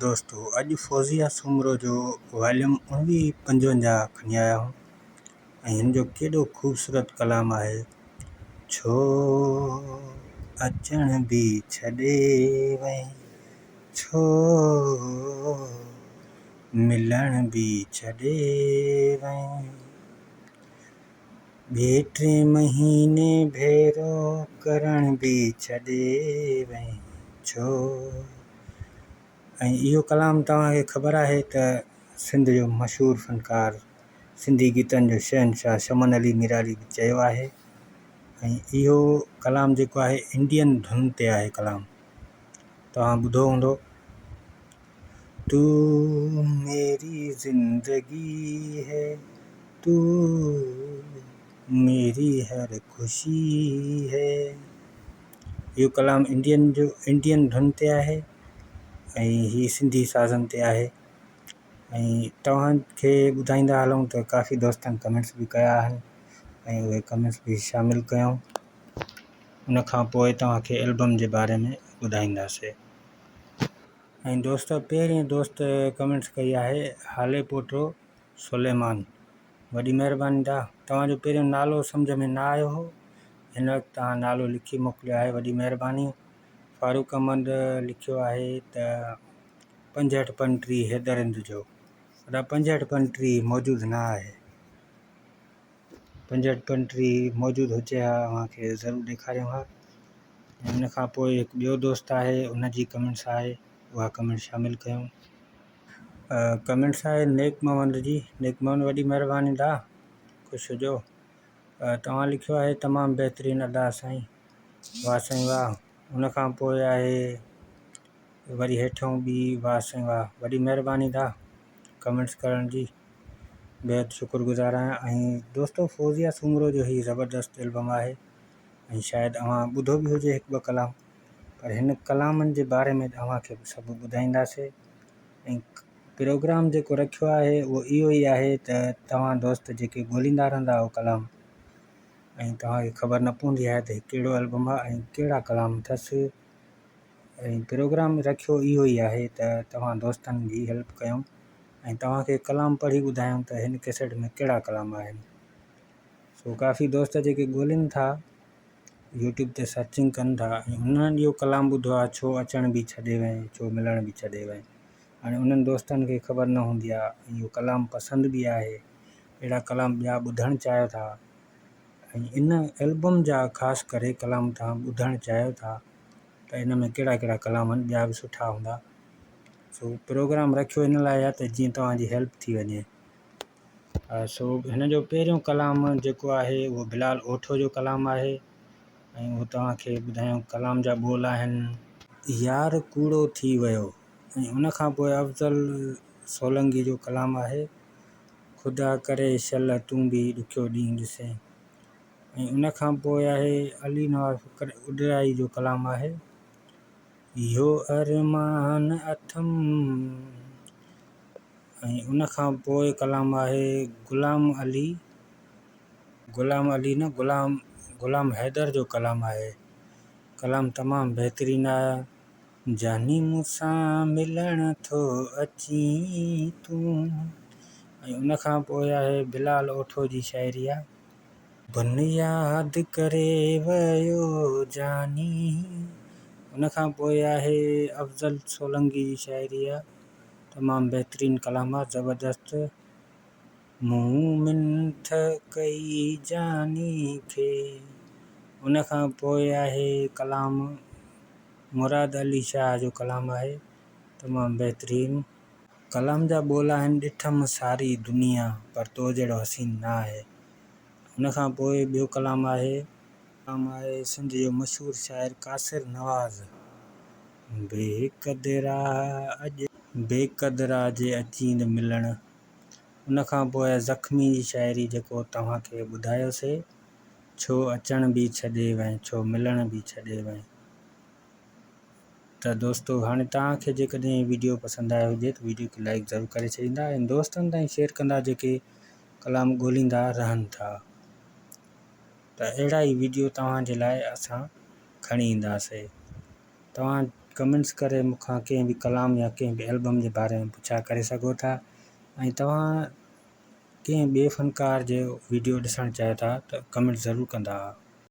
دوستو اڄ فوزيه سومرو جو واليوم اڻويهه پنجونجاهه کڻي آيا آهيون ۽ هن جو ڪيڏو خوبصورت ڪلام آهي ڇو اچڻ به ڇڏي وئين ڇو ملڻ به ڇڏي وئين ٻئي ٽئين مهيني ڀيرو ڪرڻ به ڇڏي وئين ڇو؟ ۽ اهو ڪلام توهان کي خبر آهي ته سنڌ جو مشهور فنڪار سنڌي گيتن جو شهنشاهه شمن علي ميرالي به چيو آهي ۽ اهو ڪلام جيڪو آهي انڊين ڌن تي آهي ڪلام توهان ٻڌو هوندو تو ميري زندگي هي تو ميري هر خوشي هي اهو ڪلام انڊين جو انڊين ڌن تي آهي ۽ هي سنڌي سازن تي آهي ۽ توهان کي ٻڌائيندا هلون ته ڪافي دوستن ڪمينٽس به ڪيا آهن ۽ اهي ڪمينٽس به شامل ڪيون ان کان پوء توهان کي البم جي باري ۾ ٻڌائينداسي. ۽ دوست پهرين دوست ڪمينٽس ڪئي آهي هالي پوٽو سليمان وڏي مهرباني دا توهان جو پهريون نالو سمجهه ۾ نه آيو هو هن وقت توهان نالو لکي موڪليو آهي وڏي مهرباني فاروق احمد لکيو آهي ته پنجهٺ پنٽيهه حيدر هند جو ادا پنجهٺ پنٽيهه موجود نه آهي پنجهٺ پنٽيهه موجود هجي ها اوهان کي ضرور ڏيکاريون ها ۽ ان کان پوء هڪ ٻيو دوست آهي ان جي ڪمينٽس آهي اها ڪمينٽ شامل ڪيون ڪمينٽس آهي نيڪ محمد جي نيڪ محمد وڏي مهرباني دا خوش هجو توهان لکيو آهي تمام بهترين ادا سائين واه سائين واه ان کان پوء آهي وري هيٺئون ٻي واه سائين واه وڏي مهرباني دا ڪمينٽس ڪرڻ جي بيحد شڪر گذار آهيان ۽ دوستو فوزيه سومرو جو هي زبردست البم آهي ۽ شايد اوهان ٻڌو به هجي هڪ ٻه ڪلام پر هن ڪلامن جي باري ۾ اوهان کي به سڀ ٻڌائينداسي ۽ پروگرام جيڪو رکيو آهي اهو اهو ئي آهي ته توهان دوست جيڪي ڳوليندا رهندا آهيو ڪلام ۽ توهان کي خبر نه پوندي آهي ته هي ڪهڙو البم آهي ۽ ڪهڙا ڪلام اٿس ۽ پروگرام رکيو اهو ئي آهي ته توهان دوستن جي هيلپ ڪيون ۽ توهان کي ڪلام پڙهي ٻڌايون ته هن ڪيسٽ ۾ ڪهڙا ڪلام آهن سو ڪافي دوست جيڪي ڳولين ٿا يوٽيوب تي سرچنگ ڪن ٿا ۽ انهن اهو ڪلام ٻڌو آهي ڇو اچڻ به ڇڏي وئين ڇو ملڻ به ڇڏي وئين هاڻي انهن دوستن کي خبر نه هوندي آهي اهو ڪلام پسند به آهي اهڙا ڪلام ٻيا ٻڌڻ چاهيو ٿا ۽ ان البم جا خاص ڪري ڪلام توهان ٻڌڻ چاهيو ٿا ته ان ۾ ڪهڙا ڪهڙا ڪلام آهن ٻيا به سٺا هوندا سو پروگرام رکيو ان لاء آهي ته جيئن توهان جي هيلپ ٿي وڃي. سو هن جو پهريون ڪلام جيڪو آهي اهو بلال اوٺو جو ڪلام آهي ۽ اهو توهان کي ٻڌايون ڪلام جا ٻول آهن. يار ڪوڙو ٿي ويو ۽ ان کان پوء افضل سولنگي جو ڪلام آهي خدا ڪري شل تون به ڏکيو ڏينهن ڏسين ۽ ان کان پوء آهي علي نواز اڏرائي جو ڪلام آهي اهو ارمان اٿم. ۽ ان کان پوء ڪلام آهي غلام علي غلام علي نه غلام غلام حيدر جو ڪلام آهي ڪلام تمام بهترين آهي جاني مون سان ملڻ ٿو اچين تون ۽ ان کان پوء آهي بلال اوٺو جي شاعري آهي بن ياد ڪري ويو جاني ان کان پوء آهي افضل سولنگي جي شاعري آهي تمام بهترين ڪلام آ زبردست مون منٿ ڪئي جاني کي ان کان پوء آهي ڪلام مراد علي شاهه جو ڪلام آهي تمام بهترين. ڪلام جا ٻول آهن ڏٺم ساري دنيا پر تو جهڙو حسين نه آهي ان کان پوء ٻيو ڪلام آهي. ڪلام آهي سنڌ جو مشهور شاعر قاصر نواز بي قدرا اڄ. بي قدرا جي اچيند ملڻ. ان کان پوء زخمي جي شاعري جيڪو توهان کي ٻڌايوسي، ڇو اچڻ به ڇڏي وئين ڇو ملڻ به ڇڏي وئين. ته دوستو هاڻي توهان کي جيڪڏهن ويڊيو پسند آيو هجي ته ويڊيو کي لائيڪ ضرور ڪري ڇڏيندا ۽ دوستن تائين شيئر ڪندا جيڪي ڪلام ڳوليندا رهن ٿا ته اهڙا ئي ويڊيو توهان جي لاء اسان کڻي اينداسي. توهان ڪمينٽس ڪري مون کان ڪنهن به ڪلام يا ڪنهن به البم جي باري ۾ پڇا ڪري سگهو ٿا ۽ توهان ڪنهن ٻئي فنڪار جو ويڊيو ڏسڻ چاهيو ٿا ته ڪمينٽ ضرور ڪندا.